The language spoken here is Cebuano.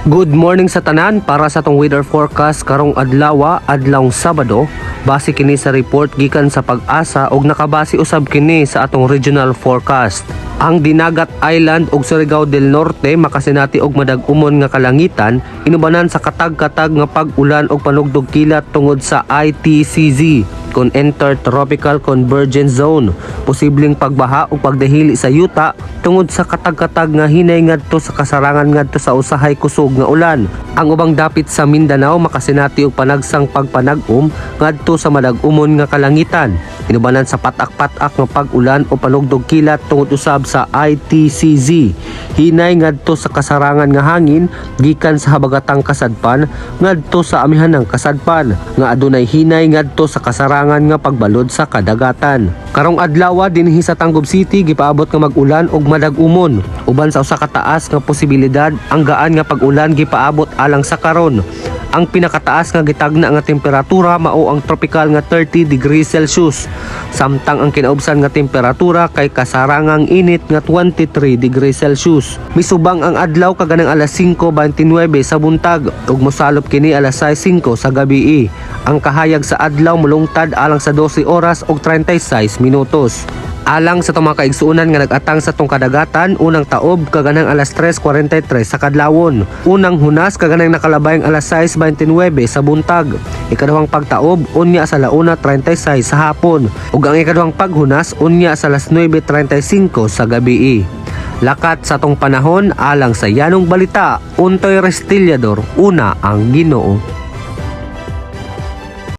Good morning sa tanan. Para sa atong weather forecast karong adlaw, adlawng Sabado, base kini sa report gikan sa PAGASA ug nakabase usab kini sa atong regional forecast. Ang Dinagat Island ug Surigao del Norte makasinati og madag-umon nga kalangitan inubanan sa katag-katag nga pag-ulan og panugdog kilat tungod sa ITCZ kon Intertropical Convergence Zone. Posibleng pagbaha o pagdahili sa yuta tungod sa katag-katag nga hinay ngadto sa kasarangan ngadto sa usahay kusog nga ulan. Ang ubang dapit sa Mindanao makasinati og panagsang pagpanag-om ngadto sa madag-umon nga kalangitan inubanan sa patak-patak nga pag-ulan o panugdog kilat tungod usab sa ITCZ. Hinay ngadto sa kasarangan nga hangin gikan sa habagatang kasadpan ngadto sa amihanang kasadpan nga adunay hinay ngadto sa kasarangan nga pagbalod sa kadagatan. Karong adlaw, dinhi sa Tangub City gipaabot nga mag-ulan og madag-umon. Uban sa usa ka taas nga posibilidad, ang gaan nga pag-ulan gipaabot alang sa karon. Ang pinakataas nga gitagna nga temperatura mao ang tropical nga 30 degrees Celsius. Samtang ang kinaubsan nga temperatura kay kasarangang init nga 23 degrees Celsius. Misubang ang adlaw kaganang alas 5:29 sa buntag ug mosalop kini alas 6:05 sa gabi. Ang kahayag sa adlaw mulungtad alang sa 12 oras ug 36 minutos. Alang sa atong mga kaigsuonan nga nag-atang sa atong kadagatan, unang taob kaganang alas 3:43 sa kadlawon. Unang hunas kaganang nakalabayng alas 6:29 sa buntag. Ikaduhang pagtaob unya sa 1:36 sa hapon. Ug ang ikaduhang paghunas unya sa alas 9:35 sa gabi. Lakat sa atong panahon alang sa Yanong Balita, Untoy Restillador, una ang Ginoo.